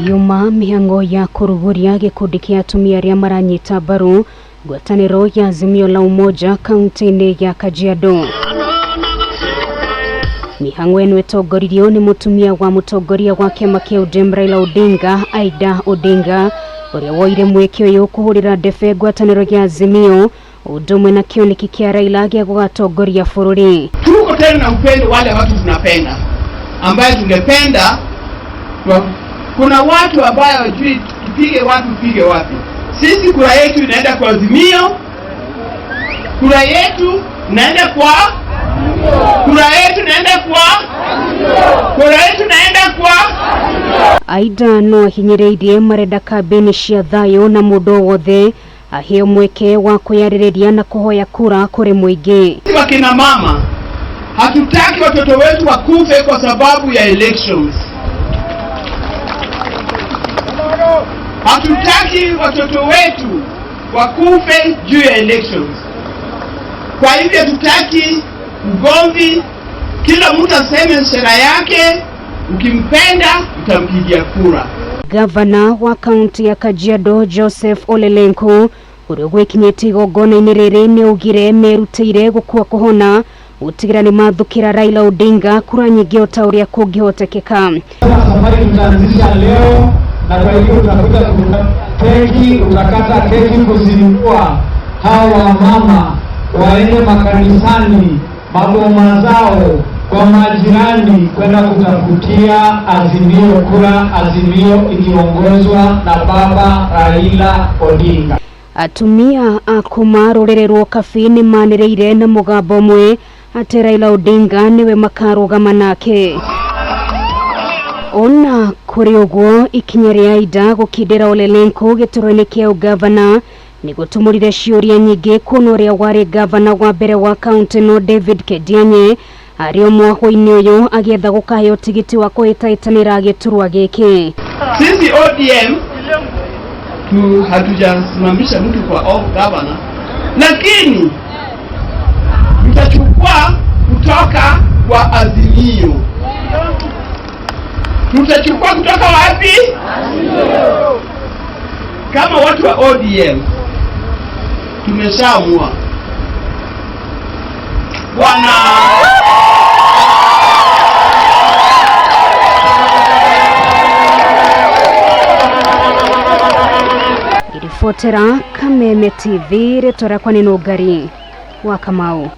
Yuma mĩhang'o ya kũrugũria gĩkundi kĩa atumia arĩa maranyita mbaru ngwatanĩro ya Azimio la Umoja kaunti-inĩ ya Kajiado. Mĩhang'o ĩno ĩtongoririo nĩ mũtumia wa mũtongoria wa kĩama kĩa ODM Raila Odinga, Aida Odinga, ũrĩa woire mweke ũyũ kũhũrĩra ndebe ngwatanĩro ya Azimio ũndũ ũmwe na kĩoneki kĩa Raila gĩa gũgatongoria bũrũri. Tuko tena na upendo wale watu tunapenda, ambaye tungependa kuna watu ambayo hawajui tupige wapi, tupige wapi. Sisi kura yetu inaenda kwa Azimio, kura yetu inaenda kwa kura yetu inaenda kwa kura yetu inaenda kwa Aida no ahinyĩrĩirie marenda kambĩini cia thayũ na mũndũ o wothe aheo mweke wa kwĩyarĩrĩria na kũhoya kura kũrĩ mũingĩ. Sisi wakina mama hatutaki watoto wetu wakufe kwa sababu ya elections. Hatutaki watoto wetu wakufe juu ya elections. Kwa hivyo hatutaki ugomvi, kila mtu aseme sera yake, ukimpenda utampigia kura. Gavana wa kaunti ya Kajiado Joseph Ole Lenku ũrĩa ũgwĩkinyĩtie igongona-inĩ rĩrĩ nĩ augire merutĩire gũkua kũhona gũtigĩra nĩ mathukĩra Raila Odinga kura nyingĩ o ta ũrĩa kũngĩhotekeka. Safari tutaanzisha leo, na kwa hivyo utakuja keki, utakata keki kuzindua hawa wamama waende makanisani, maboma zao, kwa majirani kwenda kutafutia Azimio kura, Azimio ikiongozwa na Baba Raila Odinga. Atumia a kuma rũrĩrĩ rwa Ũkabi nĩ manĩrĩire na mũgambo ũmwe atĩ Raila Odinga nĩwe makarũgama nake. Ona kũrĩ ũguo, ikinya rĩa Aida gũkindĩra Ole Lenku gĩturwa-inĩ kĩa ũgavana nĩ gũtumũrire ciũria nyingĩ kuona ũrĩa warĩ gavana wa mbere wa kaunti no David Kedianye arĩ o mwahũ-inĩ ũyũ agĩetha gũkaheo tigiti wa kũhĩtahĩtanĩra gĩturwa gĩkĩ. Sisi ODM tu hatujasimamisha mtu kwa off governor, lakini tutachukua kutoka kwa Azimio. Tutachukua kutoka wapi? Kama watu wa ODM tumeshaamua bwana Ngĩribotera Kameme TV, rĩtwa rĩakwa nĩ Nũngari wa Kamau.